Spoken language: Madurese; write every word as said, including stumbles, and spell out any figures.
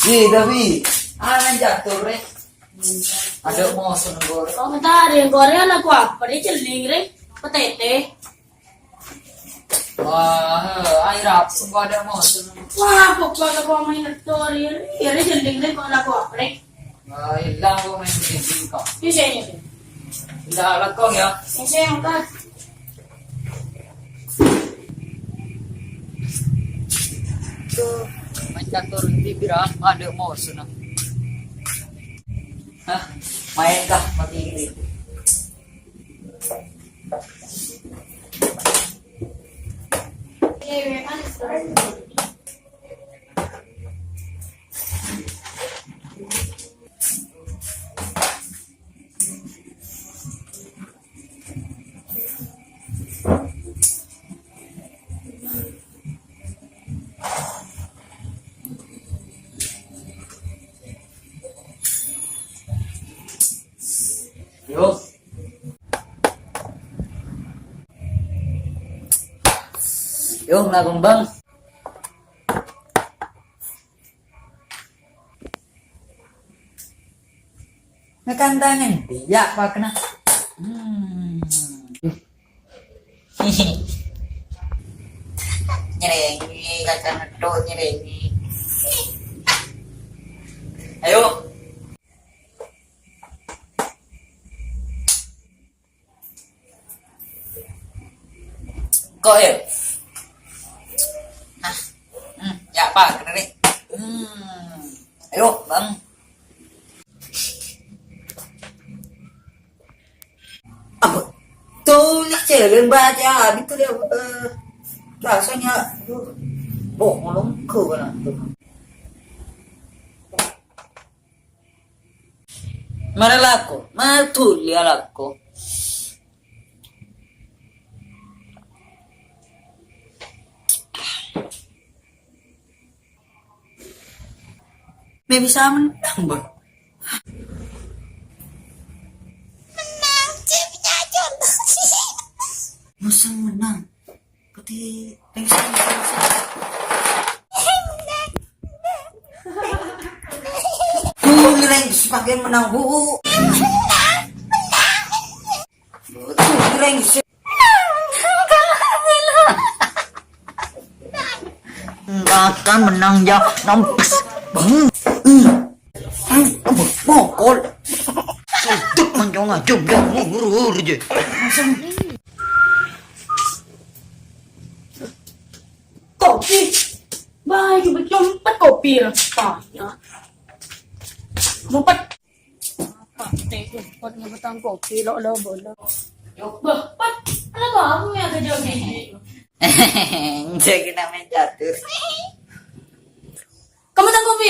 Wi, Dawi. Ana jatuh, Rek. Ada mau seneng goreng. Kok bentar, yang goreng anak gua apa? Dia celing, Rek. Petete. Wah, air apa semua ada mau seneng. Wah, kok gua ke bawah main ngetor, ya. Ya, dia celing, Rek. Kok anak gua apa, Rek? Wah, hilang gua main celing kok. Di sini, Rek. Udah lekong ya. Di sini, Kak. Tuh, main catur ini pira? Ada mau seneng. Hah? Main kah pagi ini? Yo. Yo, nggak kembang. Ngekantangan dia apa kena? Hmm. Nyerengi, kacang hidung nyerengi. Ayo. Kok ya? Nah, hmm, ya apa? Kena nih. Hmm, ayo, Bang. Apa? Tuh, ya, jalan baca, gitu dia. Eh, rasanya, aduh, boh, ngolong ke, kan, tuh. Mara lako, mara dhuli alako. Me' bisa menang, Bang. Menang, timnya contoh. Masa menang? Putih, pengsan, pengsan. Tuh, ngereng, si pakai menang, Bu. Tuh, ngereng, si. Makan menang, ya, nampes. Bang. Hmm. Hmm, ampun, mokol. Sodok mencong aja, udah ngurur aja. Kopi. Bah, coba copet kopi rasanya. Ngumpet. Apa? Teh, ngumpet ngebetang kopi, lo, lo, bolo. Bah, Pat, kenapa aku yang kerja gini? Jadi namanya catur. Kamu tak kopi?